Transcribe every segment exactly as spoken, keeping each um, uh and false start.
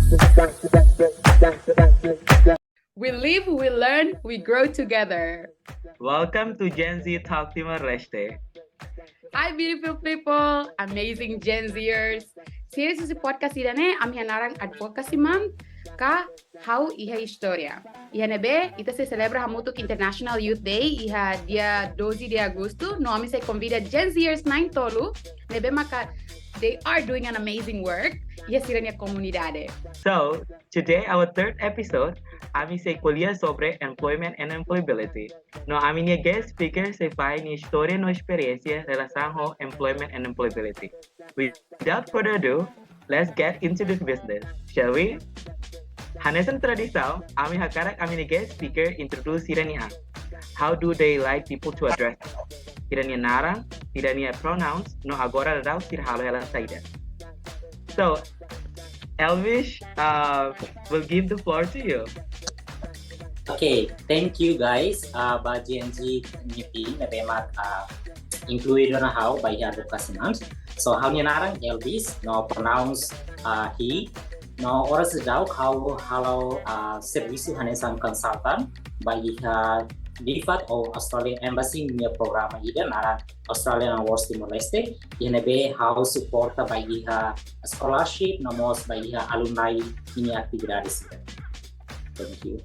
We live, we learn, we grow together. Welcome to Gen Z Talk Timor-Leste. Hi, beautiful people, amazing Gen Zers. Sira husi podcast ida-ne'e, ami-nia naran Advocacy Month, ka Ha'u Iha Istória. Iha ne'ebé, ita sei selebra hamutuk International Youth Day, iha dia doze de agosto, no ami sei konvida Gen Zers na'in-tolu, ne'ebé maka they are doing an amazing work iha sira-nia komunidade. So, today our third episode, ami sei ko'alia sobre employment and employability. No ami-nia guest speaker sei fahe nia istória no esperiénsia relasaun ho employment and employability. Without further ado, let's get into this business, shall we? Hanesan tradisaun, ami hakarak ami-nia guest speaker introduce sira-nia an. How do they like people to address them? Sira-nia naran, sira-nia pronouns, no agora daudaun sira halo hela saida. So, Elvis, uh, will give the floor to you. Okay, thank you guys. Uh, ba Gen Z nia team, ne'ebé mak uh, include ona ha'u ba iha Advocacy Month. So, ha'u-nia naran Elvis, no pronouns uh, he. No oras daudaun ha'u halo uh, servisu hanesan consultant ba iha DFAT ou Australian Embassy nia programa ida naran Australian Awards Timor-Leste. Iha ne'ebé ha'u suporta ba iha scholarship, no mós ba iha alumni nia atividade sira. Thank you.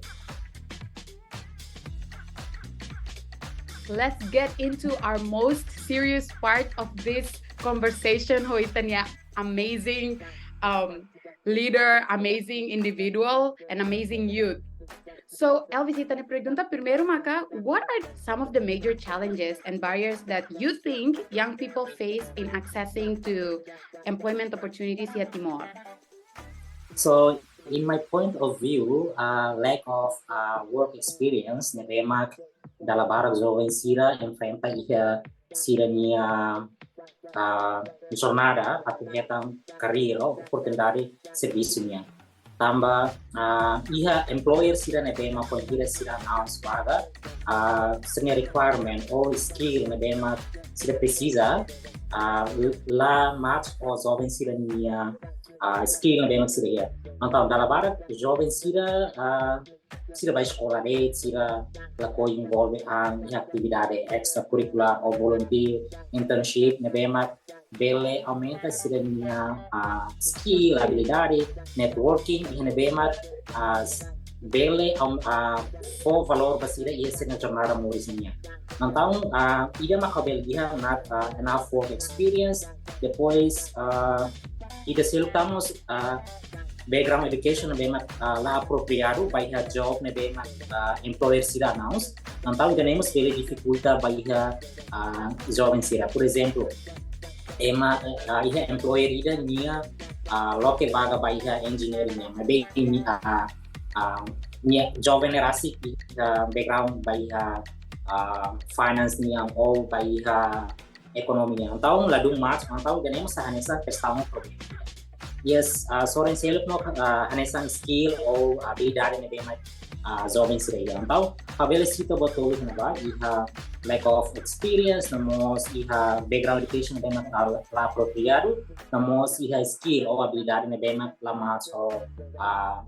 Let's get into our most serious part of this conversation, ho ita-nia amazing um, leader, amazing individual, and amazing youth. So, Elvis, ita-nia pergunta primeiru maka, what are some of the major challenges and barriers that you think young people face in accessing to employment opportunities iha Timor? So, in my point of view, uh, lack of uh, work experience ne'ebé mak dala barak joven sira enfrenta iha sira-nia uh, jornada atu hetan karir ou oportunidade servisu nian. Tanba uh, iha employer sira ne'ebé mak bainhira sira announce vaga, uh, sira-nia requirement ou skill ne'ebé mak sira presiza, uh, la match ho joven sira-nia uh, skill ne'ebé mak sira iha. Entaun dala barak joven sira uh, sira bá eskola de'it, sira lakohi envolve an iha atividade extracurricular ou volunteer, internship ne'ebé mak bele aumenta sira-nia uh, skill, abilidade, networking, iha ne'ebé mak uh, bele um, uh, fó valór ba sira iha sira-nia jornada moris nian. Entaun uh, ida mak ha'u bele dehan not uh, enough work experience, depois uh, ida seluk mós uh, background education ne'ebé mak uh, la apropriadu ba iha job ne'ebé mak uh, employer sira announce. Entaun ida-ne'e mós bele difikulta ba iha uh, joven sira. Por ezemplu, ema uh, iha employer ida nia uh, loke vaga ba iha engineering nian, maibé nia uh, uh, nia joven ne'e rasik iha background ba iha uh, finance nian ou ba iha ekonomia. Entaun ladún match, entaun ida-ne'e mós hanesan kestaun problema. Yes, uh, sorin seluk no uh, hanesan skill ou abilidade ne'ebé mak uh, joven sira iha. Entaun ha'u bele sita buat tolu ne'ebá, iha lack of experience, no mós iha background education ne'ebé mak la, la apropriadu, no mós iha skill ou abilidade ne'ebé mak la match ho uh,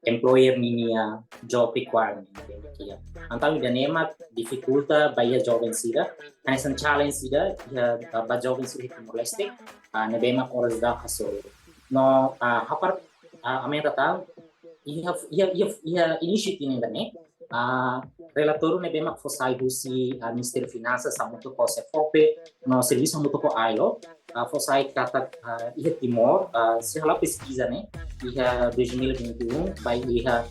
employer ninia job requirement, ne'ebé mak iha. Entaun ida-ne'e mak difikulta ba iha joven sira, hanesan challenge ida iha uh, ba joven sira iha Timor-Leste, uh, ne'ebé mak oras daudaun hasoru. No uh, ha'u hakarak uh, aumenta tan iha iha iha iha inisiativa ida-ne'e, uh, relatóriu ne'ebé mak fó sai husi uh, Ministériu Finansas hamutuk ho SEFOPE, no servisu hamutuk ho ailo, uh, fó sai katak uh, iha Timor, uh, se hala'o peskiza ne'e, iha dois mil e vinte e um, ba iha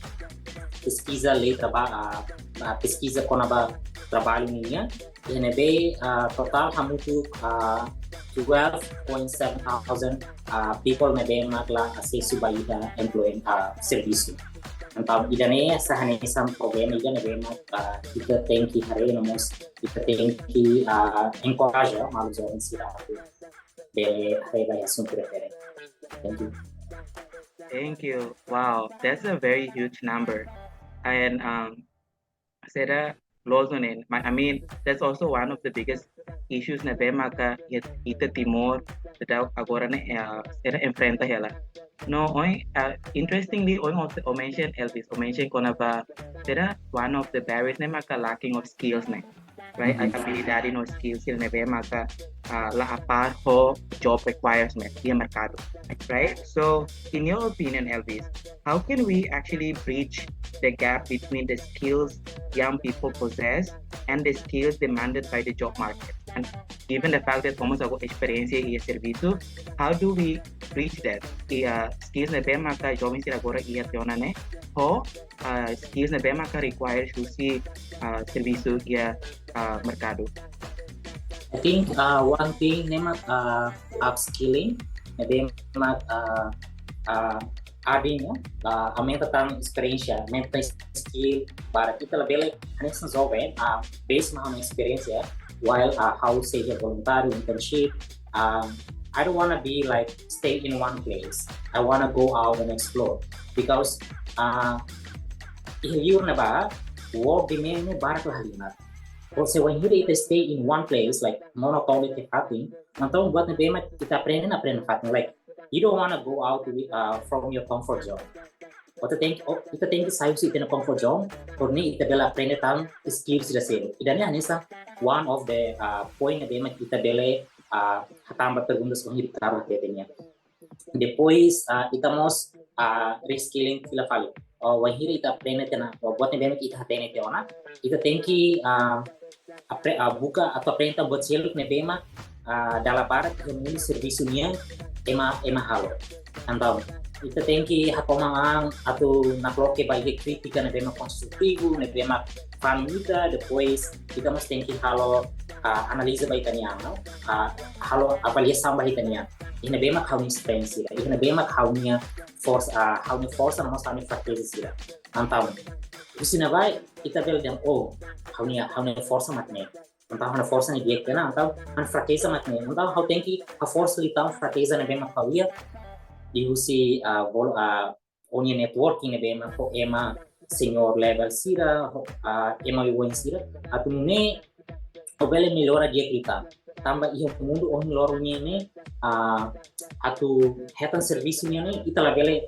peskiza lei traba, uh, uh, peskiza kona-ba traballu nian, iha ne'ebé uh, total hamutuk uh, twelve point seven thousand uh, people ne'ebé mak la asesu ba iha employment uh, servisu. Entaun ida-ne'e sai hanesan problema ida ne'ebé mak uh, ita tenke haree no mós ita tenke uh, encourage maluk joven sira atu bele haree ba iha asuntu refere. Thank you. Thank you. Wow, that's a very huge number. And um, saida loos ne'e. I mean, that's also one of the biggest issues ne'ebé maka ita Timor seidauk agora ne'e, eh, seidauk enfrenta hela. No, ohin, uh, interestingly, ohin o, o mention Elvis, o mention kona-ba seidauk one of the barriers ne'e maka lacking of skills ne'e, right? Abilidade no skills ne'ebé maka, uh, la a par ho job requirements iha merkadu, right? So, in your opinion, Elvis, how can we actually bridge the gap between the skills young people possess and the skills demanded by the job market? And given the fact that almost our experience iha servisu, how do we bridge that? Iha skills ne'ebé maka joven sira agora iha tiha ona ne'e, ho, uh, skills ne'ebé maka require husi, uh, servisu iha, uh, merkadu. I think, uh, one thing ne'e mak, uh, upskilling, ne'ebé mak, uh, uh, adding, uh, aumenta tan experience, aumenta skill, para ita labele, hanesan joven, uh, based on experience, while, uh, ha'u sei iha voluntáriu, internship, um, I don't wanna be like stay in one place. I wanna go out and explore because, uh, iha liur ne'ebá, work demand ne'e barak la halimar. Kalau se wainhira ita stay in one place, like monotone iha fatin, entaun buat ne'ebé mak ita aprende, aprende fatin. Like, you don't wanna go out with, uh, from your comfort zone. Ita tenke, oh, ita tenke sai husi ita-nia comfort zone, para nune'e ita bele aprende tan skills sira seluk. Ida-ne'e hanesan one of the, uh, point ne'ebé mak ita bele, uh, hatán ba pergunta sira ne'ebé Ricardo hatete nian. Depois, uh, ita mós, uh, reskilling fila fali. Ou wainhira ita aprende tiha ona, ou buat ne'ebé mak ita hatene tiha ona, ita tenke, uh, apre-, uh, buka atu aprende buat seluk ne'ebé mak, uh, dala barak iha mundu servisu nian ema, ema halo. Entaun, ita tenke hatoman an atu nakloke ba iha krítika ne'ebé mak konstrutivu, ne'ebé mak fanu ita, depois ita mós tenke halo, uh, analiza ba ita-nia an, no? Uh, halo avaliasaun ba ita-nia an. Iha ne'ebé mak ha'u-nia experience, iha ne'ebé mak ha'u-nia forsa, uh, ha'u-nia forsa, no mós ha'u-nia frakeza sira. Entaun, husi ne'ebá ita bele dehan, oh, ha'u-nia, ha'u-nia forsa mak ne'e. Entaun ha'u-nia forsa ne'e di'ak ona, entaun ha'u-nia frakeza mak ne'e. Entaun ha'u tenke haforsa liután frakeza ne'ebé mak ha'u iha, liuhusi, ah, vol-, ah, o-nia networking ne'ebé mak ho ema senior level sira, ho, ah, ema oioin sira, atu nune'e ha'u bele mellora di'ak liután. Tanba iha mundu ohin loron nian ne'e, ah, atu hetan servisu nian ne'e, ita labele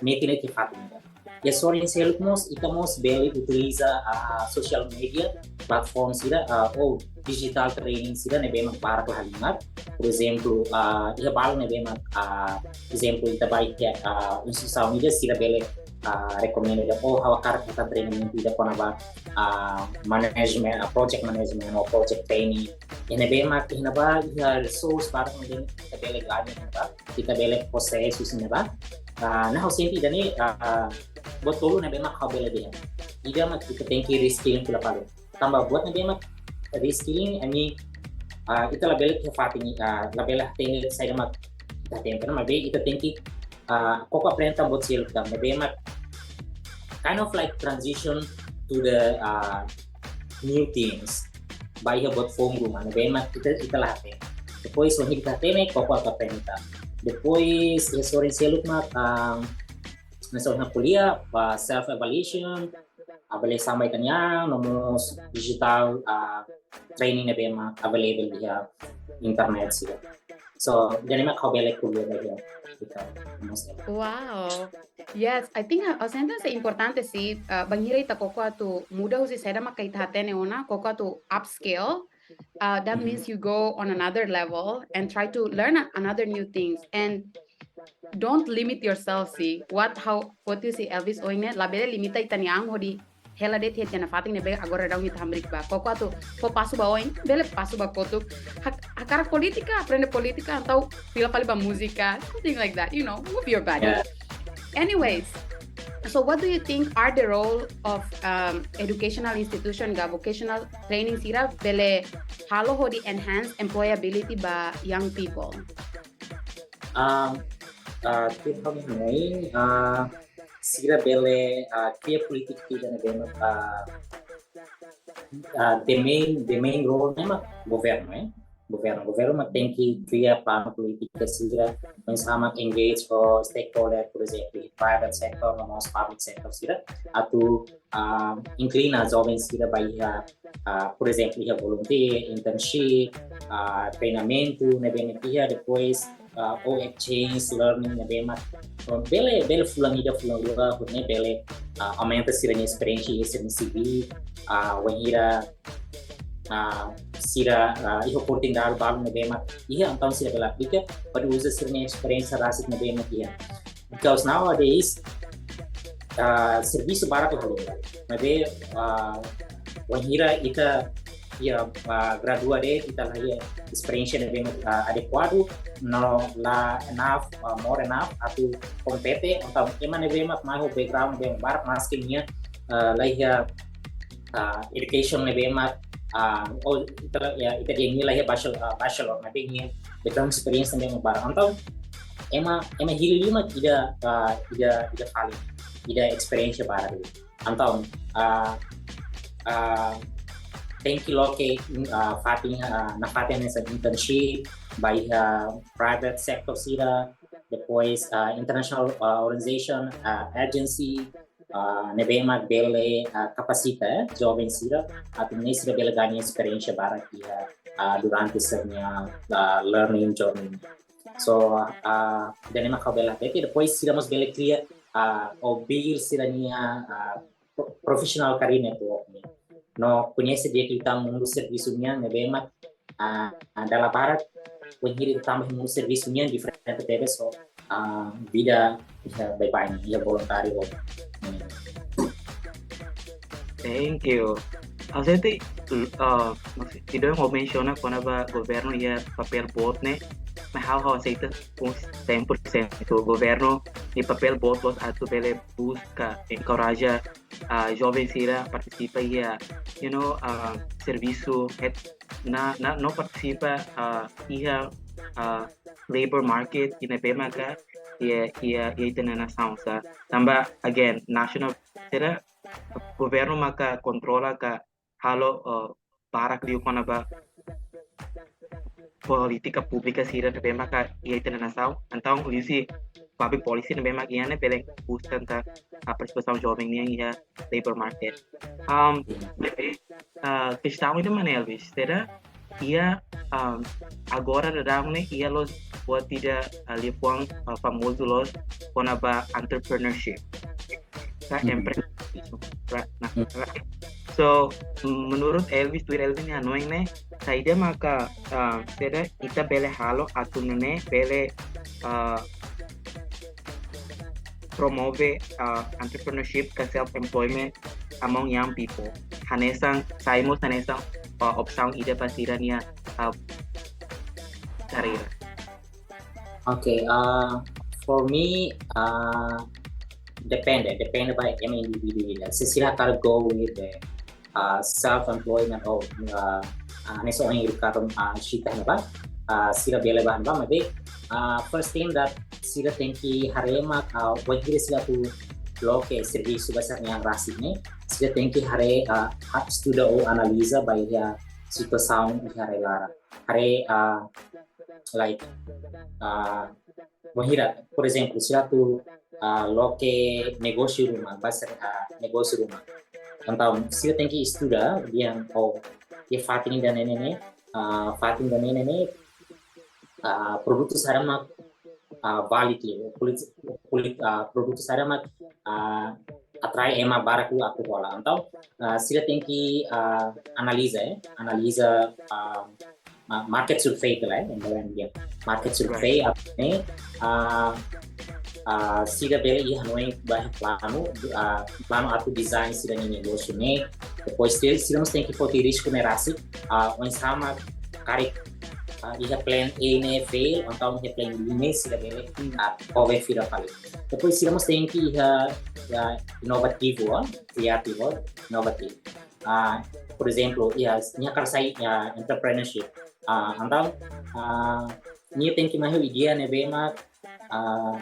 metin iha fatin ida. Iha sorin seluk mós, ita mós bele utiliza, ah, social media, platform sira, ah, ou digital training sira ne'ebé mak barak la halimar. Por ezemplu, ah, iha balu ne'ebé mak, ah, ezemplu, ita bá iha, ah, instituisaun ida sira bele, ah, rekomenda ida, oh, ha'u hakarak hetan training ida kona-ba, ah, management, ah, project management ou project training. Iha ne'ebé mak, iha ne'ebá, iha resource barak ne'ebé ita bele ganha iha ne'ebá, ita bele prosesu iha ne'ebá. Ah, ne'e ha'u sente ida-ne'e, ah, buat tolu ne'ebé mak ha'u bele dehan. Ida mak ita tenke reskilling fila fali. Tanba buat ne'ebé mak reskilling, ami, ah, ita labele iha fatin, ah, labele hatene saida mak ita hatene, maibé ita tenke, ah, koko aprende buat seluk tan, ne'ebé mak kind of like transition to the, ah, new things. Ba iha buat foun ruma, ne'ebé mak ita, ita la hatene. Depois, wainhira ita hatene, koko atu aprende tan. Depois, iha sorin seluk mak, ah, hanesan ohin ha'u ko'alia, ba self evaluation, avaliasaun ba ita-nia an, no mós digital, ah, training ne'ebé mak available iha internet sira. So, ida-ne'e mak ha'u bele ko'alia ba iha, ita, no mós. Wow. Yes, I think a, a sentence importante sih, ah, bainhira ita koko atu muda husi saida mak ita hatene ona, koko atu upskill, uh, that means you go on another level and try to learn a- another new things. And don't limit yourself, sih. What, how, what you see Elvis ohin ne'e, labele limita ita-nia an hodi hela de'it iha tiha ona fatin ne'ebé agora daudaun ita hamriik ba. Koko atu fó pasu ba oin, bele pasu ba kotuk. Hak-, hakarak polítika, aprende polítika, entaun fila fali ba múzika, something like that, you know, move your body. Yeah. Anyways, so what do you think are the role of, um, educational institution ka vocational training sira bele halo hodi enhance employability ba young people? Ah, ah, tuir ha'u-nia hanoin, ah, sira bele, ah, kria polítika ida ne'ebé mak, ah, ah, the main, the main role ne'e mak governu, eh? governu. Governu mak tenke kria planu polítika sira, oinsá mak engage ho stakeholder, por ezemplu, private sector, no mós public sector sira, atu ah, inklina joven sira ba iha, ah, por ezemplu, iha volunteer, internship, ah, treinamentu ne'ebé mak iha, depois ah, ou exchange learning ne'ebé mak, ah, bele, bele fulan ida fulan rua, ne'e bele ah, aumenta sira-nia esperiénsia iha sira-nia C V, ah, wainhira ah, sira ah, iha oportunidade balu ne'ebé mak iha, entaun sira bele aplika, para uza sira-nia esperiénsia rasik ne'ebé mak iha. Because nowadays ah, servisu barak la halimar. Maibé ah, wainhira ita iha ah, gradua de'it, ita la iha esperiénsia ne'ebé ah, adekuadu, no la enough, ah, more enough atu kompete, entaun ema ne'ebé mak mai ho background ne'ebé barak, maski nia ah, la iha ah, education ne'ebé mak ah, ou ita, ya, ita dehan nia la iha bachelor, ah, bachelor, maibé nia background experience ne'ebé mak barak. Entaun ema, ema hili liu mak ida ah, ida, ida fali, ida esperiénsia barak. Entaun ah, ah, tenke loke ah, fatin ah, nafatin hanesan internship, ba iha private sector sira, depois ah, international ah, organization, ah, agency, ah, ne'ebé mak bele ah, kapasita eh, joven sira, atu nune'e sira bele ganha esperiénsia barak iha ah, durante sira-nia ah, learning journey. So ah, ida-ne'e mak ha'u bele hatete, depois sira mós bele kria ah, ou build sira-nia ah, pro- professional career network nian. No koñese di'ak liután mundu servisu nian, ne'ebé mak ah, ah, dala barak wainhira ita tama iha mundu servisu nian diferente tebes ho ah, vida iha baibain, iha voluntáriu. Hmm. Thank you. Ausente, uh, maksud, ida yang mau mensiona kona-ba governu iha papél boot ne'e, mas ha'u, ha'u aseita un cem por cento governu iha papél boot, boot atu bele buska, encourage ah, joven sira partisipa iha, you know, ah, servisu, het, na, na, no partisipa ah, iha ah, labor market, i ne'ebé maka iha, iha, iha ita-nia nasaun, sa. Tanba, again, national, sira, governu maka kontrola ka halo ah, barak liu kona-ba polítika públika sira ne'ebé maka iha ita-nia nasaun. Entaun liuhusi public policy ne'ebé maka iha ne'e bele buska ita ah, partisipasaun joven nian iha labor market. Um, ah, kestaun ida, Maun Elvis, sira iha um, agora daudaun ne'e iha loos buat ida ah, liafuan ah, famozu loos kona-ba entrepreneurship. Ka Mhm. Empreendedorismo. Right? Nah, right. So, menurut Elvis, tuir Elvis nia hanoin ne'e, saida maka ah, sira ita bele halo atu nune'e bele ah, promove ah, entrepreneurship ka self-employment among young people. Hanesan, sai mós hanesan ah, opsaun ida ba sira-nia ah, karir. Okay, uh, for me, uh, depende, depende ba ema indivíduu ida. Se sira hakarak go with the uh, self-employment or uh, uh, hanesan ohin Ricardo uh, cita ne'ebá, uh, sira bele ba ne'ebá, maibé uh, first thing that sira tenke haree mak, uh, wainhira sira atu loke servisu ba sira-nia an rasik ne'e, sira tenke haree, uh, ha- estuda ou analiza ba iha situasaun iha rai-laran. Haree, uh, like, uh, wainhira, por ezemplu, sira atu uh, loke negósiu ruma, ba sira uh, negósiu ruma. Entaun sira tenke estuda dehan, oh, iha fatin ida-ne'e ne'e, uh, fatin ida-ne'e ne'e, uh, produtu saida mak uh, válidu, polit, polit, uh, produtu saida mak uh, atrai ema barak liu atu hola. Entaun uh, sira tenke uh, analiza, eh, analiza uh, uh, market survey, ka lae, yang lain dia. Market survey apa ni? Uh, uh, sira bele iha hanoin ba planu, uh, planu atu design sira-nia negósiu ne'e. Depois sira, sira mós tenke foti risku ne'e rasik, uh, oinsá mak karik uh, iha plan A ne'e fail, entaun iha plan B ne'e sira bele uh, cover fila fali. Depois sira mós tenke iha, iha inovativu, uh, kriativu, inovativu. Uh, por ezemplu, iha, nia hakarak sai iha entrepreneurship. Uh, entaun uh, nia tenke mai ho ideia ne'ebé mak uh,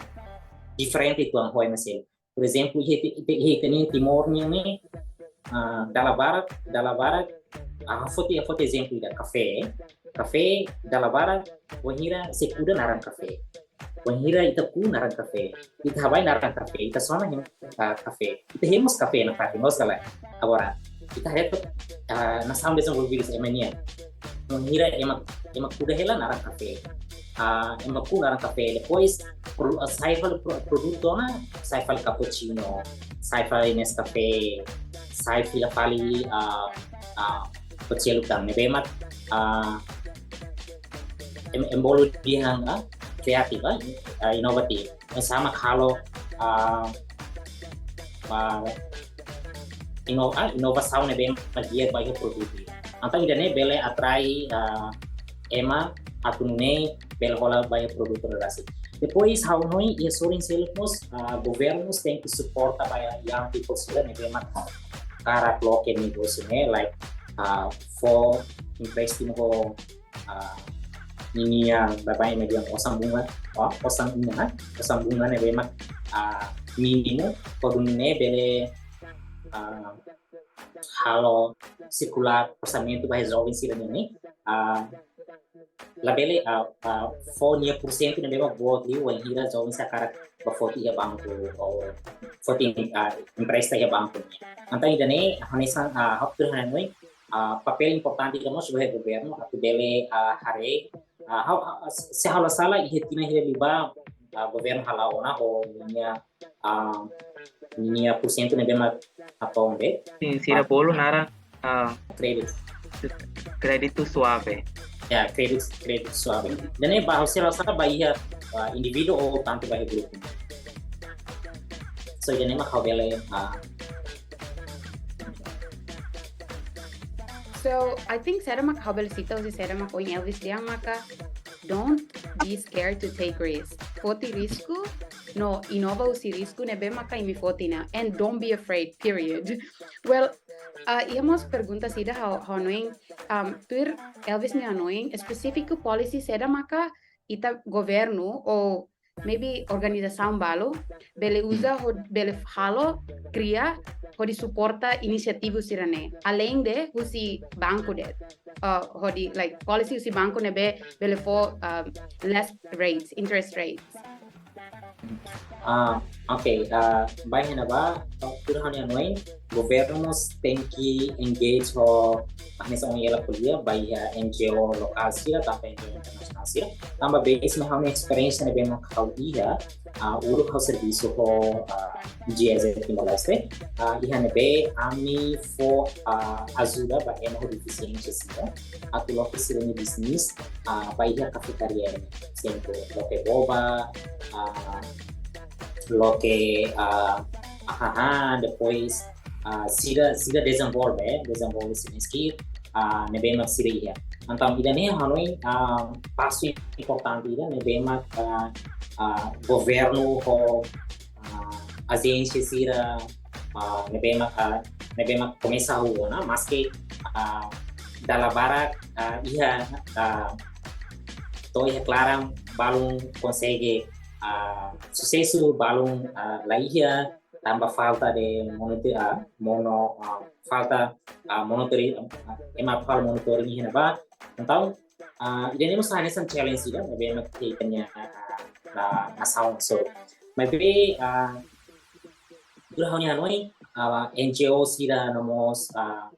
diferente uitoan ho ema seluk. Por ezemplu, iha, iha, iha ita-nia Timor nian ne'e, uh, dala barak, dala barak, uh, foti, foti ezemplu ida kafé. kafé, dala barak, wainhira sei kuda naran kafé. Wainhira ita kuu naran kafé. Ita habai naran kafé. Ita sona hemu, ah, kafé. Ita hemu mós kafé nafatin, loos ka lae? Agora, ita haree, ah, nasaun dezenvolvidu ema nian. Wainhira ema, ema kuda hela naran kafé. Ah, ema kuu naran kafé. Depois, pro-, ah, sai fali pro-, produtu ona, sai fali cappuccino, sai fali Nescafé, sai fila fali, ah, ah, kotielu tan. Ne'ebé mak, ah, ema, ema bolu dehan, ah, kreatif, ah, ah, inovatif. Oinsá mak halo, ah, ah, ino-, ah, inovasaun ne'ebé mak di'ak ba iha produtu. Entaun ida-ne'e bele atrai, ah, ema atu nune'e bele hola ba iha produtu rasik. Depois, ha'u hanoin, iha sorin seluk mós, ah, governu mós tenke suporta ba iha young people sira ne'ebé mak hakarak loke negósiu ne'e, like, ah, fó empréstimu ho, ah, ninia baibain mak dehan osan bunga, oh, osan bunga, osan bunga ne'ebé mak, ah, mínimu, hodi nune'e bele, ah, halo sirkula orsamentu ba joven sira-nian ne'e, ah, labele, ah, ah, fó nia porsentu ne'ebé mak boot liu wainhira joven sira hakarak bá foti iha banku ou foti, ah, empresta iha banku. Entaun ida-ne'e hanesan, ah, ha'u hanoin, ah, papél importante ida mós ba iha governu atu bele, ah, haree, ah, ha'u, ah, se ha'u la sala iha tinan hira liubá, ah, governu hala'o ona ho nia, ah, nia porsentu ne'ebé mak atuál ne'e. Sin, sira, ah, bolu naran, ah, kréditu. Kréditu suave. Ya, kréditu, kréditu suave. Ida-ne'e ba, se la sala ba iha, ah, indivíduu ou tantu ba iha grupu. So, ida-ne'e mak ha'u bele, ah, So, I think saida mak ha'u bele sita husi saida mak ohin Elvis dehan maka, don't be scared to take risk. Foti risku, no inova husi risku ne'ebé maka imi foti ona. And don't be afraid, period. Well, ah, iha mós pergunta ida ha'u, ha'u hanoin, um, tuir Elvis nia hanoin, espesífiku policy saida maka ita governu ou maybe organizasaun balu bele uza ho-, bele halo, kria, hodi suporta inisiativa sira-ne'e. Além de husi banku de'it. Uh, hodi, like, policy husi banku ne'ebé bele fó, um, less rates, interest rates. Ah, oke, ah, ba iha ne'ebá, tuir ha'u-nia hanoin, governu mós tenke engage ho, hanesan ohin ha'u ko'alia, ba iha N G O lokál sira, tanba N G O internasionál sira. Tanba based mai ha'u-nia experience ne'ebé mak ha'u iha, ah, uluk ha'u servisu ho, ah, G I Z Timor-Leste, ah, iha ne'ebé ami fó, ah, ajuda ba ema ho defisiénsia sira, atu loke sira-nia bisnis, ah, ba iha kafetaria nian. Por ezemplu, loke boba, ah, loke, ah, hahán, depois, ah, sira, sira dezenvolve, dezenvolve sira-nia skill, ah, ne'ebé mak sira iha. Entaun, ida-ne'e ha'u hanoin, ah, pasu importante ida, ne'ebé mak, ah, ah, governu ho, ah, ajénsia sira, ah, ne'ebé mak, ah, ne'ebé mak komesa hahú ona, maske, ah, dala barak, ah, iha, ah, to'o iha klaran balun konsege, ah, susesu, balun, ah, la iha, tanba falta de monitor, ah, mono, ah, falta, ah, monitori-, ah, ema atu halo monitoring iha ne'ebá. Entaun, ah, ida-ne'e mós hanesan challenge ida, ne'ebé mak ita-nia, ah, ah, nasaun. So, maibé, ah, tuir ha'u-nia hanoin, ah, N G O sira no mós, ah,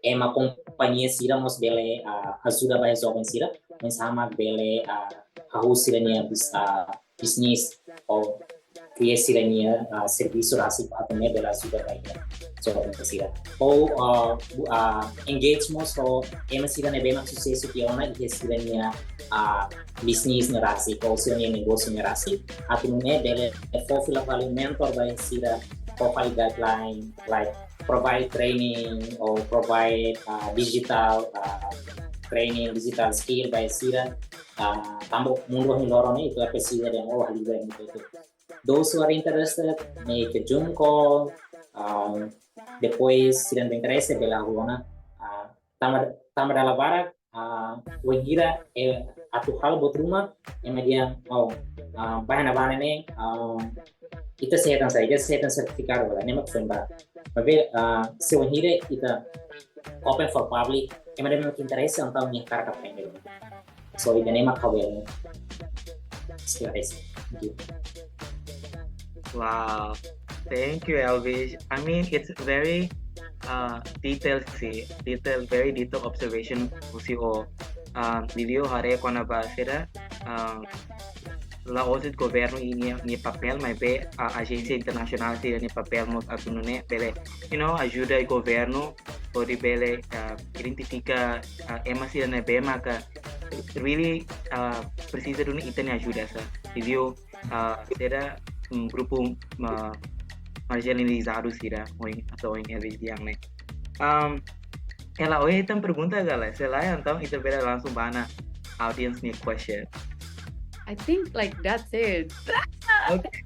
ema kompañia sira mós bele, ah, ajuda ba joven sira, oinsá mak bele, ah, hahú sira-nia bis-, ah, bisnis ou kria sira-nia, ah, servisu rasik atu nune'e bele ajuda ba iha joven sira. Ou, ah, bu-, ah, engage mós ho ema sira ne'ebé mak susesu tiha ona iha sira-nia, ah, bisnis ne'e rasik ou sira-nia negósiu ne'e rasik, atu nune'e bele fó fila fali mentor ba sira, fó fali guideline, like, provide training or provide, uh, digital, uh, training, digital skill ba sira. Uh, tanba mundu ohin loron ne'e ita presiza de, oh, liga ne'e. Those who are interested, make a Zoom call. Um, depois, se não tem interesse, bele halo ona. Uh, tanba, tanba dala barak, ah, wainhira, eh, atu halo buat ruma, ema dehan, oh, ah, ba iha ne'ebá ne'e, ah, ita sei hetan saida, ita sei hetan sertifikadu, ne'e mak foin ba. Maibé, ah, se wainhira ita open for public, ema ne'ebé mak interese entaun nia hakarak aprende. So ida-ne'e mak ha'u bele esklare. Thank you. Wow, thank you, Elvis. I mean, it's very uh, detailed, sih, detailed, very detailed observation husi ó. Um, Livio haree kona-ba saida, um, la'ós de'it governu nia, nia papél, maibé uh, ajénsia internasionál sira-nia papél mós atu nune'e bele, you know, ajuda governu hodi bele uh, identifika uh, ema sira ne'ebé maka really uh, presiza duni ita-nia ajuda, sá. Livio uh, saida, um, grupu uh, marjinalizadu sira, ohin, atu ohin Elvis dehan ne'e. Um, hela, ohin iha tan pergunta ka lae? Se lae, entaun ita bele langsung ba ona audience nia question. I think like that's it. Okay.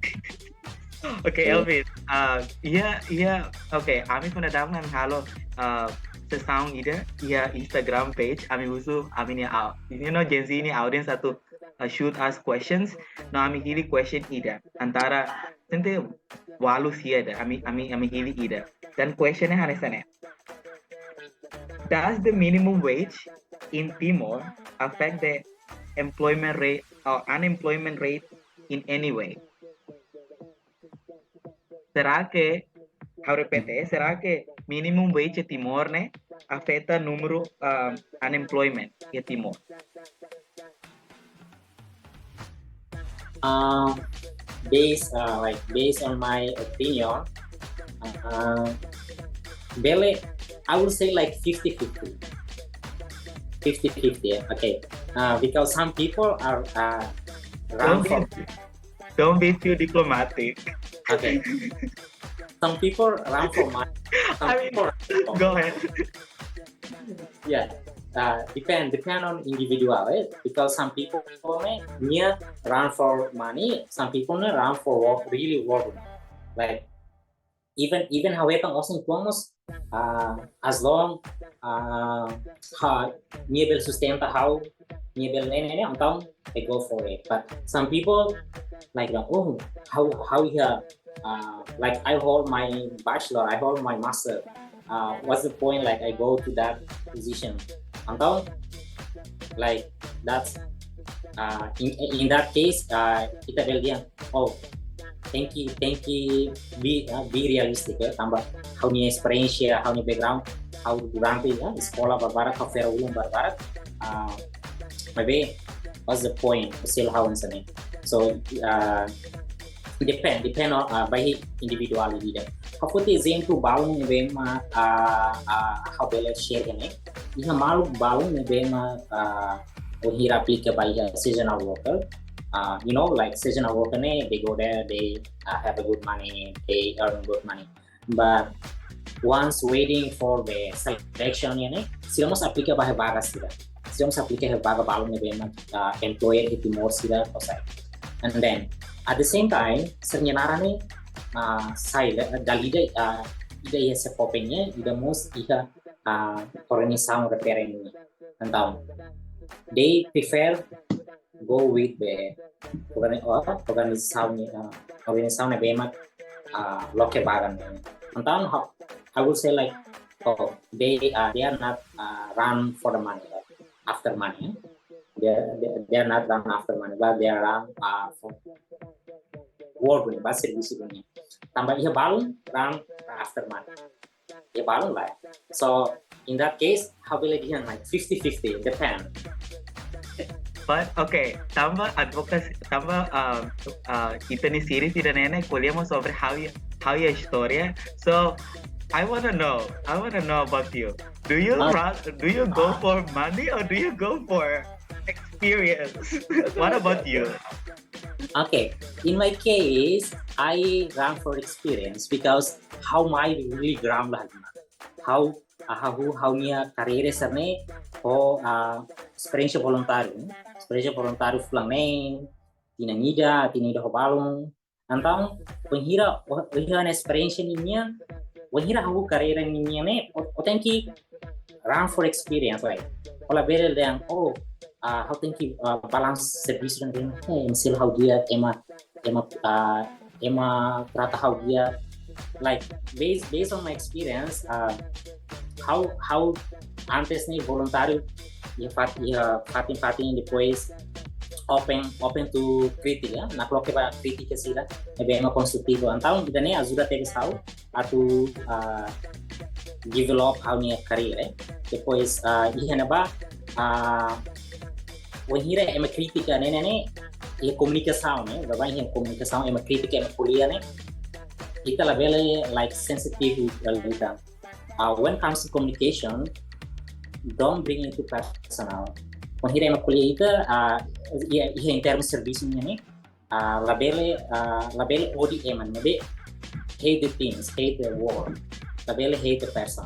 Okay, Elvis. Uh, iha, iha, okay, ami foin dadaun halo uh, sesaun ida iha Instagram page, ami husu ami-nia, uh, you know, Gen Z nia audience atu uh, shoot us questions. No, ami hili question ida. Antara, sente, ualu sia ida, ami, ami, ami hili ida. Dan question ne'e hanesan ne'e. Does the minimum wage in Timor affect the employment rate or unemployment rate in any way? Será que, ha'u repete, será que minimum wage Timor ne'e afeta númeru um, unemployment iha Timor? Uh, based uh, like based on my opinion, uh, bele, I would say like fifty fifty. fifty fifty, yeah. Okay. Uh, because some people are uh, run Don't for be, don't be too diplomatic. Okay. Some people run for money. Some I mean, people run for Go ahead. Yeah, uh, depend depend on individual, eh? Because some people ne'e, nia run for money, some people ne'e run for work, really work. Like even even ha'u hetan osan uitoan mós, uh, as long uh, ha, nia bele sustenta ha'u, nia bele ne'e ne'e ne'e, entaun I go for it. But some people like, oh, how how iha uh, like I hold my bachelor, I hold my master. Uh, what's the point? Like I go to that position. Entaun, like that's uh, in in that case, uh, ita bele dehan, oh, tenke tenke be uh, be realistic, ya, tanba ha'u-nia esperiénsia, ha'u-nia background, ha'u durante, ya, eskola barbarak, ha'u fera ulun barbarak, uh, maibé what's the point? Still ha'u hanesan ne'e. So uh, depend depend on uh, by individuality dan. Ha'u foti ezemplu balun ne'ebé mak uh, uh, ha'u bele share ne'e. Iha maluk balun ne'ebé mak uh, bainhira aplika ba iha seasonal worker. Uh, you know, like seasonal worker ne'e, they go there, they uh, have a good money, they earn good money. But once waiting for the selection ne'e, sira mós aplika ba iha vaga sira. Sira mós aplika iha vaga balun ne'ebé mak uh, employer iha Timor sira, oke. And then at the same time, sira-nia naran ne'e uh, sai dala ida, uh, ida iha SEFOPE nian, ida mós iha uh, organizasaun refere nian. Entaun, they prefer go with the organi- or organizasaun, uh, organizasaun ne'ebé mak uh, loke vaga nian. Entaun, how, I would say like, oh, they uh, they are not uh, run for the money, right? After money, eh? They, are- they they are not run after money, but they are run uh, for work, ba servisu nian. Tanba iha balun run after money. Iha balun lae. So in that case, ha'u bele dehan like fifty fifty, depend. But okay, tanba advocacy, tanba uh, uh, ita-nia series ida-ne'e ko'alia mós sobre ha'u-nia ha'u-nia istória. So I wanna know, I wanna know about you. Do you Ah. run, do you go for money or do you go for experience? What about you? Okay, in my case, I run for experience because ha'u mai really ground lah. Ha'u, ha'u, ha'u-nia karreira sira-ne'e ho uh, esperiénsia voluntáriu, esperiénsia voluntáriu fulan neen, tinan ida, tinan ida ho balun. Entaun, bainhira, oh, bainhira esperiénsia nian, bainhira ha'u karreira nian ne'e, ha'u, ha'u tenke run for experience, right? Ha'u labele dehan, oh, uh, ha'u tenke uh, balansa servisu dan, eh, ema sira ha'u di'ak, ema, ema, uh, ema trata ha'u di'ak. Like, based, based on my experience, uh, ha'u, ha'u antes ne'e voluntáriu iha fat-, iha fatin-fatin, depois open, open to kritika, ya. Nakloke ba kritika sira ne'ebé ema konstrutivu. Entaun ida-ne'e ajuda tebes ha'u atu, ah, develop ha'u-nia career, eh. Depois, ah, iha ne'ebá, ah, wainhira ema kritika ne'e, ne'e, ne'e, iha komunikasaun, eh, baibain iha komunikasaun, ema kritika, ema ko'alia ne'e, ita labele, like, sensitive, like, ita. Ah, when comes to communication, don't bring it to personal. Wainhira ema ko'alia ita, ah, iha, iha em termos servisu nian ne'e, ah, labele, ah, labele odi ema, ne'ebé hate the things, hate the world. Labele hate the person.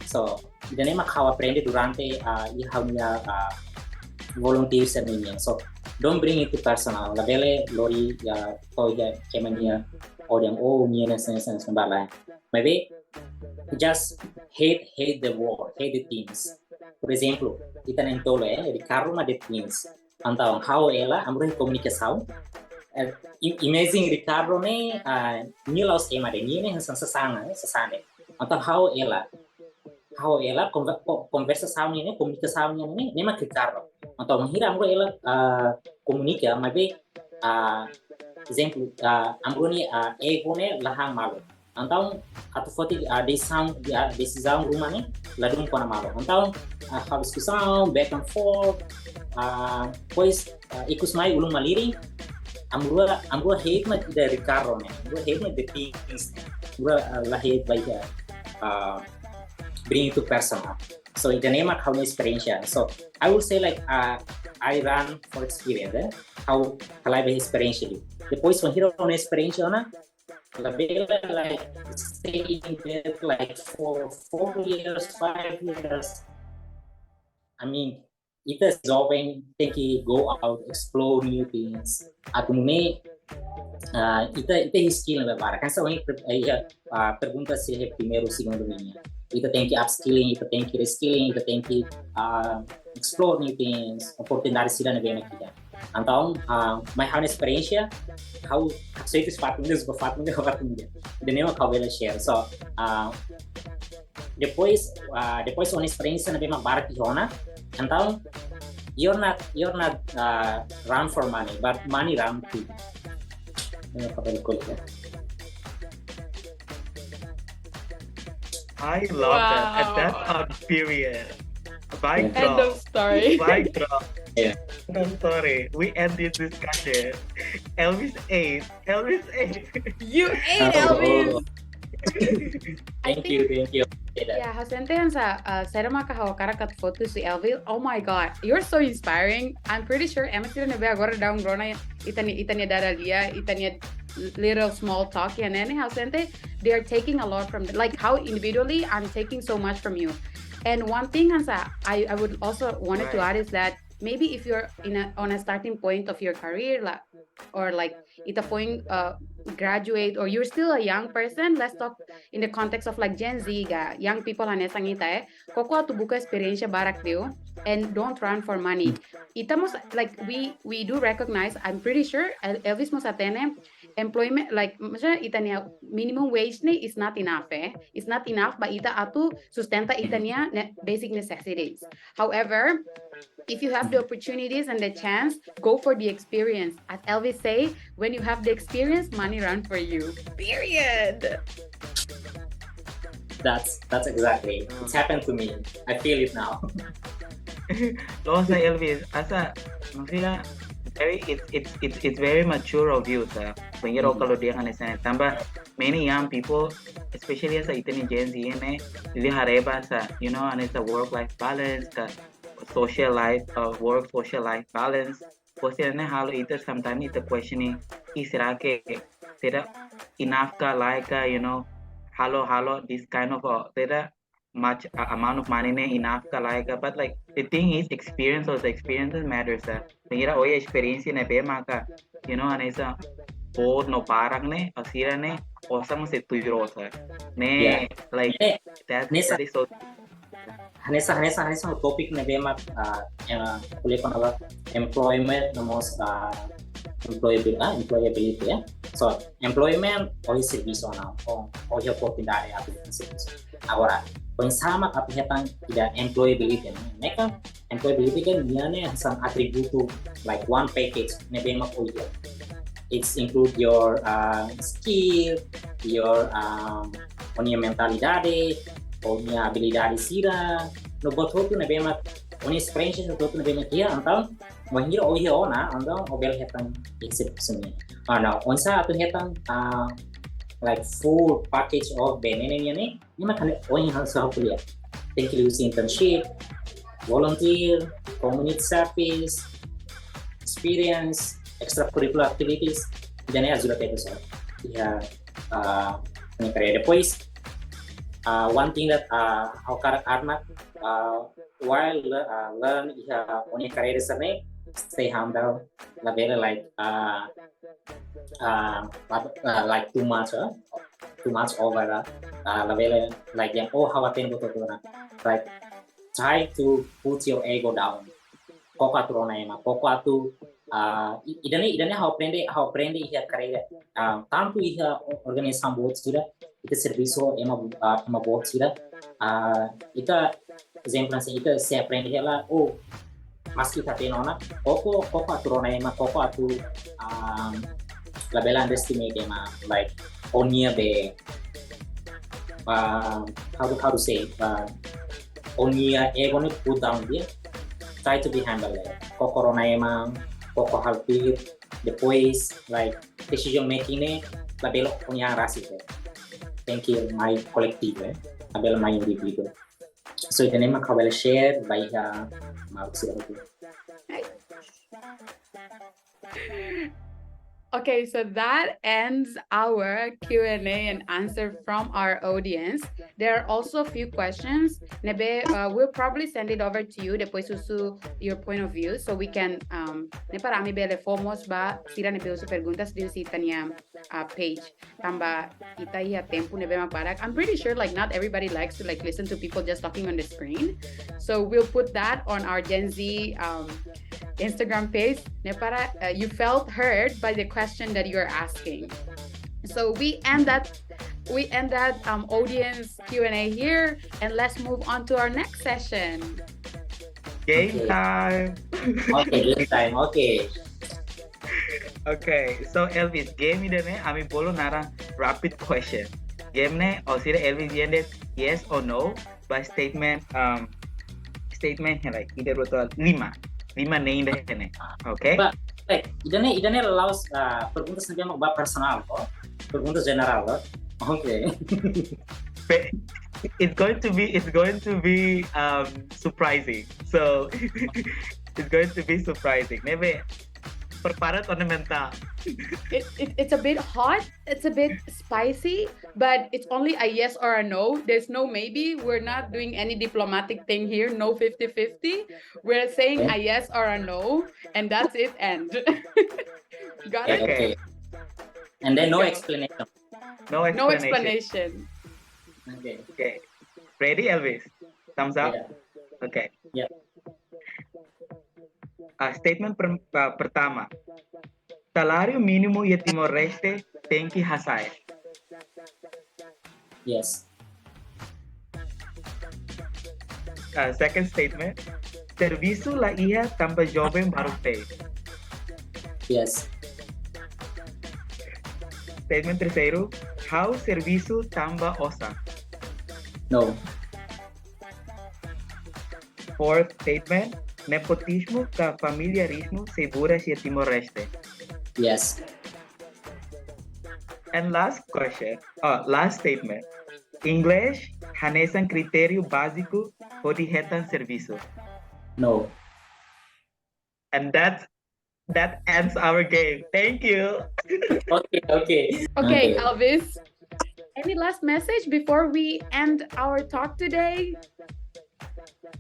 So, ida-ne'e mak ha'u aprende durante, ah, iha ha'u-nia, ah, volunteer service nian. So, don't bring it to personal. Labele lori, ya, to'o iha ema nia odian, oh, nia ne'e, ne'e, ne'e, ne'e, ne'e, ne'e. Maibé, just hate, hate the world, hate the things. Por ezemplu, ita na'in-tolu, eh, Ricardo mak the things. Entaun, ha'u ho ela, ami rua iha komunikasaun. Eh, i-, imagine Ricardo ne'e, ah, nia la'ós ema de'it, nia ne'e hanesan sasán, eh, sasán de'it. Entaun, ha'u ho ela, ha'u ho ela, konver-, ko-, konversasaun nian ne'e, komunikasaun nian ne'e, ne'e mak Ricardo. Entaun, wainhira ami rua ho ela, ah, komunika, maibé, ah, ezemplu, ah, ami rua nia, ah, ego ne'e la han malu. Entaun, atu foti, ah, desizaun, ah, desizaun ruma ne'e ladún kona malu. Entaun, ah, halo diskusaun, back and forth, ah, depois, ah, ikus mai ulun malirin, ami rua, ami rua hate mak ida Ricardo ne'e, ami rua hate mak the things ne'e, ami rua, ah, la hate ba ida, ah, bring it to personal. So, ida-ne'e mak ha'u-nia esperiénsia. So, I will say, like, ah, I run for experience, eh? Ha'u halai ba esperiénsia de'it. Depois, wainhira ha'u-nia esperiénsia ona, labele, like, stay in that, like, for four years, five years. I mean, ita joven tenke go out, explore new things. Atu nune'e, ah, ita, ita iha skill ne'ebé barak. Kan sa oi, eh, iha, ah, pergunta sira iha primeiru, segundu nian. Ita tenke upskilling, ita tenke reskilling, ita tenke, ah, explore new things, oportunidade sira ne'ebé iha ita. Entaun, ah, mai ha'u-nia esperiénsia, ha'u, ha'u sei fatin ida, ha'u fatin ida, ha'u fatin ida. Ida-ne'e mak ha'u bele share. So, ah, depois, ah, depois ha'u-nia esperiénsia ne'ebé mak barak iha ona. Entaun, you're not, you're not, ah, run for money, but money run to you. Ne'e mak ha'u bele ko'alia. I love that. And that's Wow. our period. Mic End drop. of story. Mic drop. Yeah. End of story. We end this discussion. Elvis ate. Elvis ate. You ate, Oh. Elvis. I Thank think you, thank you. Ida. Ya, ha'u sente hanesan, uh, saida maka ha'u hakarak atu foti husi Elvis. Oh my God, you're so inspiring. I'm pretty sure ema sira ne'ebé agora daudaun rona ita-nia, ita-nia dada lia, ita-nia little small talk iha ne'e, ha'u sente they are taking a lot from the, like, how individually I'm taking so much from you. And one thing hanesan I, I would also wanted to Right. add is that maybe if you're in a, on a starting point of your career, like, or, like, ita foin, uh, graduate, or you're still a young person, let's talk in the context of, like, Gen Z ka, young people hanesan ita, eh. Koko atu buka esperiénsia barak liu, and don't run for money. Ita mós, like, we, we do recognize, I'm pretty sure El-, Elvis mós hatene, employment, like, maksudnya ita-nia minimum wage ne'e is not enough, eh. It's not enough ba ita atu sustenta ita-nia ne-, basic necessities. However, if you have the opportunities and the chance, go for the experience. As Elvis say, when you have the experience, money run for you. Period. That's, that's exactly. It's happened to me. I feel it now. Loos, Elvis, hanesan, maksudnya, very, it's, it's, it's, it's very mature of you, sa. Bainhira Mhm. kalau dia kan sana, tanba many young people, especially hanesan ita-nia Gen Z ne'e, liu haree ba hanesan, you know, hanesan work-life balance, ka social life, uh, work social life balance. Kose ne'e halo ita sometimes ita questioning, "Ih, será que tidak enough ka, like, uh, you know, halo, halo this kind of, uh, tidak much, uh, amount of money ne'e enough ka, like, uh," but, like, the thing is, experience, also experiences matters, uh. Bainhira ohin esperiénsia ne'ebé maka, you know, hanesan boot no barak ne'e, hanesan ne'e, osan mós sei tuir, uh. Ne'e, Yeah. like, Eh, that, hanesan that is so hanesan, hanesan, hanesan topik ne'ebé mak, ah, em, ko'alia kona-ba employment no mós, ah, employability, ah, employability, ya. So, employment, ohin servisu ona, ou, ohin oportunidade atu servisu. Agora, oinsá mak atu hetan ida employability, ne'e? Ne'e kan employability kan nia ne'e hanesan atributu, like, one package ne'ebé mak ohin. It's include your, uh, skill, your, um, o-nia mentalidade, o-nia abilidade sira, no buat hotu ne'ebé mak, o-nia experience no buat hotu ne'ebé mak iha, entaun, bainhira ohin ona, entaun, o bele hetan esse sini. Ah, no, oinsá atu hetan, ah, like, full package of B N N nian ne'e, ne'e mak hanesan ohin ha'u ko'alia. Tenke liuhusi internship, volunteer, community service, experience, extracurricular activities, ida-ne'e ajuda tebes ona iha, ah, nia karreira. Depois, ah, one thing that, ah, ha'u hakarak arma, ah, while le-, ah, learn iha o-nia karreira sira-ne'e, stay humble, labele like, ah, ah, la-, ah, like too much, ah, too much over, ah, ah, labele like yang, oh, ha'u hatene buat hotu ona. Like, try to put your ego down. Koko atu rona ema, koko atu, ah, i-, ida-ne'e, ida-ne'e ha'u aprende, ha'u aprende iha karreira. Ah, tantu iha o-, organizasaun boot sira, ita servisu ema, ah, ema boot sira. Ah, ita, ezemplu hanesan ita sei aprende hela, oh, maski ita hatene ona, koko, koko atu rona ema, koko atu, ah, labele underestimate ema, like, o-nia be, ah, how to, how to say, ah, o-nia ego ne'e put down de'it. Try to be humble, eh. Koko rona ema, koko halo tuir, depois, like, decision making ne'e labele o-nia an rasik, eh. Tenke mai koletivu, eh. Labele mai indivíduu. So, ida-ne'e mak ha'u bele share ba iha maluk sira hotu. Okay, so that ends our Q and A and answer from our audience. There are also a few questions. Ne'ebé, uh, we'll probably send it over to you, depois husu your point of view, so we can, um, ne'e para ami bele fó mós ba sira ne'ebé husu perguntas liuhusi ita-nia, uh, page. Tanba ita iha tempu ne'ebé mak badak. I'm pretty sure, like, not everybody likes to, like, listen to people just talking on the screen. So we'll put that on our Gen Z, um, Instagram page. Ne'e para, uh, you felt heard by the question that you're asking. So we end that, we end that, um, audience Q and A here, and let's move on to our next session. Game Okay. time. Okay, game time. Okay. Okay, so Elvis, game ida-ne'e ami bolu naran rapid question. Game ne'e, ó sira Elvis dehan de'it yes or no, ba statement, um, statement ne'e like, ida, rua, tolu, lima. Lima neen de'it ne'e. Okay? Ba, eh, ida-ne'e, ida-ne'e la'ós, ah, perguntas ne'ebé mak ba personál, oh. Perguntas jenerál, oh. Okay. Pe-, it's going to be, it's going to be, um, surprising. So it's going to be surprising. Ne'ebé, prepara ó-nia mentál. It, it, it's a bit hot, it's a bit spicy, but it's only a yes or a no. There's no maybe. We're not doing any diplomatic thing here, no fifty fifty. We're saying a yes or a no, and that's it, end. Got it? Okay. And then no explanation. No No explanation. Explanation. Okay. Okay. Ready, Elvis? Thumbs up? Yeah. Okay. Yeah. Ah, statement per-, ah, pertama. Saláriu mínimu iha Timor-Leste tenke hasa'e. Yes. Ah, second statement. Servisu la iha tanba joven baruk tee. Yes. Statement terseiru. Ha'u servisu tanba osan. No. Fourth statement. Nepotizmu ka familiarizmu sei buras iha Timor-Leste. Yes. And last question, oh, last statement. Inglés hanesan kritériu báziku hodi hetan servisu. No. And that, that ends our game. Thank you. Okay, okay. Okay, Elvis. Any last message before we end our talk today?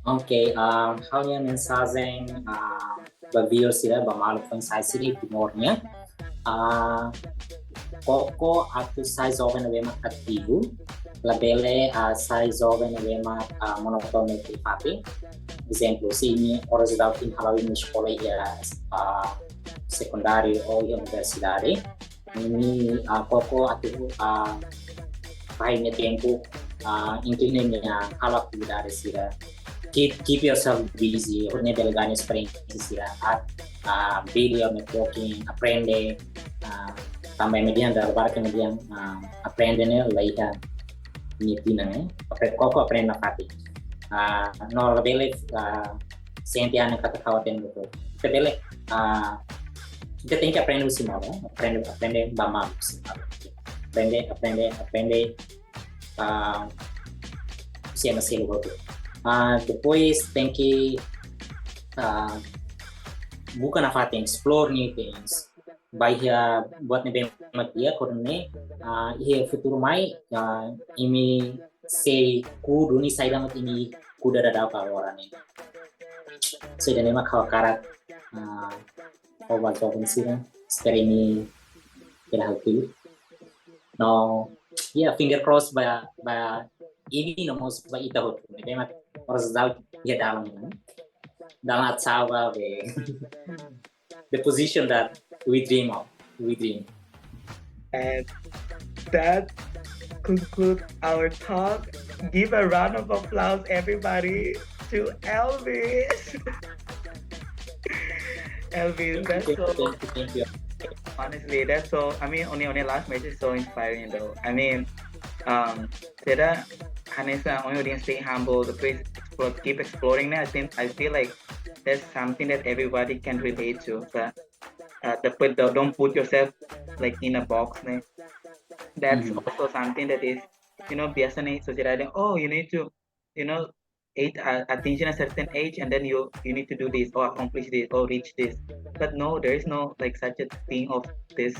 Okay, ah, ha'u-nia mensajen, ah, ba viewers sira, ba maluk foin-sa'e sira iha Timor nian. Ah, koko atu sai joven ne'ebé mak ativu. labele, ah, sai joven ne'ebé mak, ah, monotonu iha fatin. Ezemplu, se imi oras daudaun halo imi eskola iha, ah, sekundáriu ou iha universidade, imi, ah, koko atu, ah, fahe imi-nia tempu, ah, inklui imi-nia halo atividade sira. Keep, keep yourself busy, hodi nune'e bele ganha esperiénsia sira, ah, ah, build your networking, aprende, ah, tanba imi dehan, dala barak imi dehan, ah, aprende ne'e la iha nia tinan, eh. Apre-, koko aprende nafatin. Ah, no labele, ah, sente hanesan katak ha'u hatene hotu. Ita bele, ah, ita tenke aprende husi malu, eh. Aprende, aprende ba malu husi malu. Aprende, aprende, aprende, ah, husi ema seluk hotu. Ah, depois tenke, ah, buka nafatin, explore new things. Ba iha buat ne'ebé mak di'ak, hodi nune'e, ah, iha futuru mai, ah, imi sei kuda duni saida mak imi kuda daudaun agora ne'e. So, ida-ne'e mak ha'u hakarak, ah, fó ba joven sira, espera imi bele halo tuir. No, yeah, finger cross ba, ba imi no mós ba ita hotu. Ne'ebé mak oras daudaun iha dalan ne'e. Dalan atu salva be the position that we dream of, we dream. And that concludes our talk. Give a round of applause, everybody, to Elvis. Elvis, that's so, Thank you, thank you. Honestly, that's so, I mean, only, only last message is so inspiring, though. I mean, um, saida hanesan, only audience, stay humble, the place, explore, keep exploring. I think, I feel like that's something that everybody can relate to. But, uh, the put, don't, don't put yourself, like, in a box, né? That's Mhm. also something that is, you know, biasanya sosiedade, oh, you need to, you know, age, uh, attain a certain age, and then you, you need to do this or accomplish this or reach this. But no, there is no, like, such a thing of this,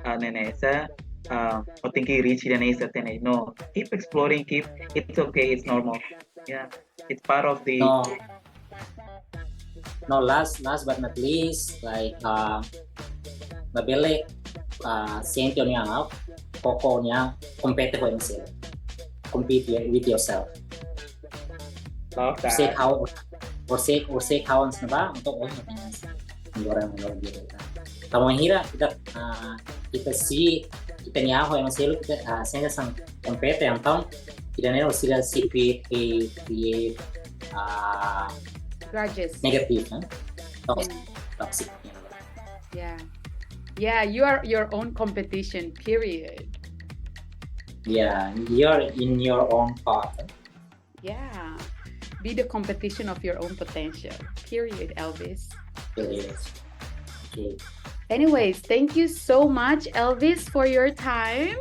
uh, ne'e, ne'e, sa, uh, or thinking reach a certain age. No, keep exploring, keep, it's okay, it's normal. Yeah, it's part of the No. No, last, last but not least, like, uh, labele, uh, sente ó-nia an, koko ó-nia an, compete ho ema seluk. Compete with yourself. Love Forsake that. ha'u, forsake, forsake ha'u hanesan ne'ebá, entaun ó-nia an. Agora, agora, agora. Tanba bainhira ita, ah, ita sei, ita-nia an ho ema seluk, ita, ah, sente hanesan compete, entaun ida-ne'e sira sei create, create, create, ah, Grudges. Negative, eh? Toxic, Mm. toxic. Yeah. Yeah, you are your own competition, period. Yeah, you're in your own path. Yeah. Be the competition of your own potential, period, Elvis. Yes. Okay. Anyways, thank you so much, Elvis, for your time.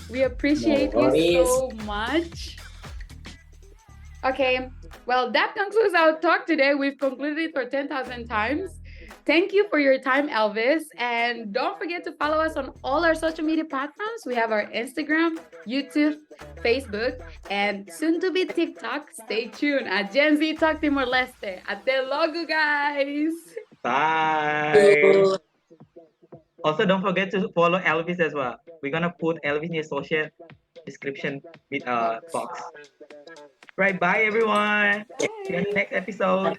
We appreciate No you worries. So much. Okay, well, that concludes our talk today. We've concluded it for ten thousand times. Thank you for your time, Elvis. And don't forget to follow us on all our social media platforms. We have our Instagram, YouTube, Facebook, and soon to be TikTok. Stay tuned at Gen Z Talk Timor-Leste. Até logo, guys. Bye. Also, don't forget to follow Elvis as well. We're gonna put Elvis in the social description with, uh, box. Right, bye, everyone. See you in the next episode.